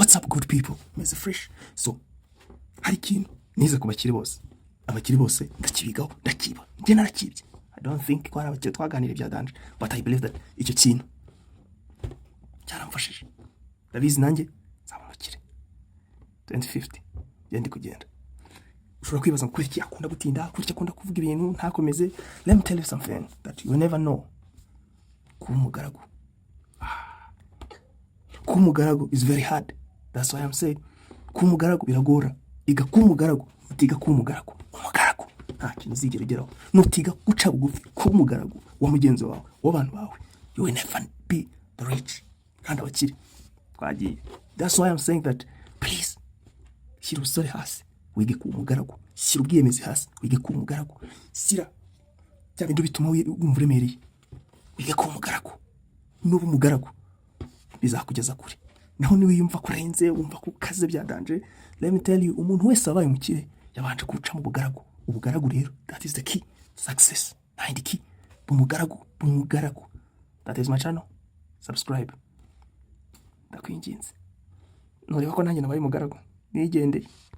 What's up, good people? Meze fresh. So hari ikintu nize ku bakire bose, abakire bose ndakibigaho, ndakiba. Njye narakibye. I don't think ko hari abakire twaganira ibya danger, but I believe that icyo kintu cyaramfashije. Ndabizi nanjye nzaba umukire 2050. Njye ndi kugenda. Ushobora kwibaza ngo kuki akunda gutinda, kuki akunda kuvuga ibintu ntakomeze. Let me tell you something that you never know. Kuba umugaragu, kuba umugaragu is very hard. That's why I'm saying kuba umugaragu biragora. Iga kuba umugaragu. Nutiga kuba umugaragu, umugaragu nta kintu uzigera ugeraho. Nutiga guca bugufi, kuba umugaragu wa mugenzi wawe, w'abantu bawe, you will never be the rich. Kandi abakire twagiye. That's why I'm saying that please, shyira ubusore hasi wige kuba umugaragu, shyira ubwiyemezi hasi wige kuba umugaragu, shyira bya bindi bituma wumva uremereye, wige kuba umugaragu. Nuba umugaragu bizakugeza kure. Naho niwiyumva ko urenze, wumva ko ukaze bya danger, let me tell you, umuntu wese wabaye umukire yabanje guca mu bugaragu. Ubugaragu rero, that is the key success, nta yindi key. Umugaragu, umugaragu. That is my channel. Subscribe, ndakwinginze. Ntureba ko nanjye nabaye umugaragu? Nigendeye.